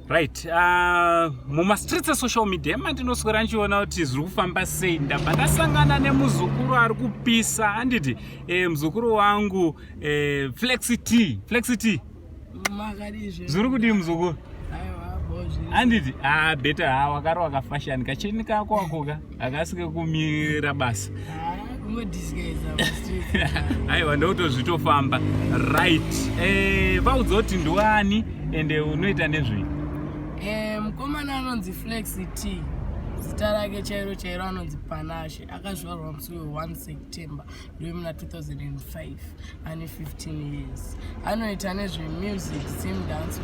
Right, mumastreets esocial media mandinoswera ndichiona kuti zviri kufamba sei. Ndabva ndasangana nemuzukuru ari kupisa, handiti? Muzukuru wangu, Flexi T. Flexi T, zviri kudii, muzukuru? Handiti? Ah, better. Ha, wakarova kafashion kacheni kako akoka hakasike kumira basa. Aiwa, ndokutozvitofamba. Right, vaudza kuti ndiwani ende unoita nezvei? Mukomana anonzi Flexi T, zita rake chairo chairo anonzi Panashe. Akazvarwa musi we1 September ndoemuna 2005, ane 15 years. Anoita nezvemusic, Zim dance.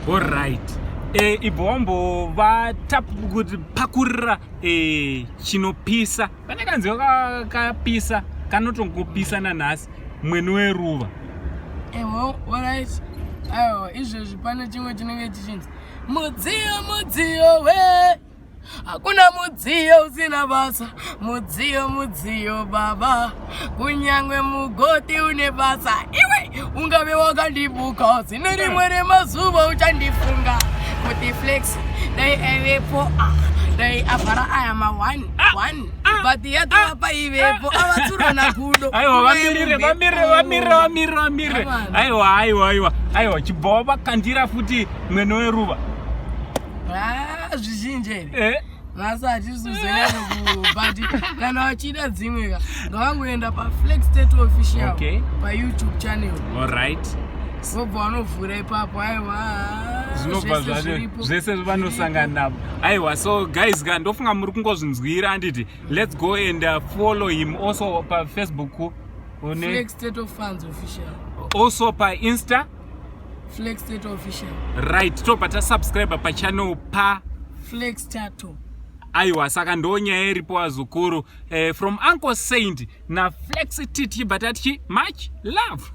Alright, ibva wambova kuti pakurira chinopisa. Pane kanziyo kapisa kanotongopisa nanhasi, "Mwene Weruva". Ewo, alright. Aiwa, izvezvi pane chimwe chinenge chichinzi "Mudziyo, mudziyo we, hakuna mudziyo usina basa. Mudziyo, mudziyo baba, kunyangwe mugoti une basa. Iwe ungave wakandibuka, zino rimwe remazuva uchandifunga kuti Flex dai aivepo, ah, dai avhara aya ma1 1, but yatova paivepo avatsurana gudo." Aiwa, vamirire, vamirire, vamirire, vamirire, vamirire. Aiwa, aiwa, aiwa, aiwa, chibva wavakandira futi "Mwene Weruva". Ah, zvizhinji here? Nhasi hatisuzonyanya, but kana vachida dzimwe ka, ngavangoenda paFlex State Official paYouTube channel. Vobva vanovhura ipapo. Aiwa. Zvinobva zvese zvacho zviripo. Zvese vanosangana navo. Aiwa, so guys ka, ndofunga muri kungozvinzwira, handiti? Let's go and follow him also paFacebook une Flex State of Fans Official. Also paInsta? Flex State Official. Right, tobva tasubscribe pachannel pa Flex Tato. Aiwa, saka ndo nyaya iripo, vazukuru. From Uncle Saint naFlex T, tichibva tati much love.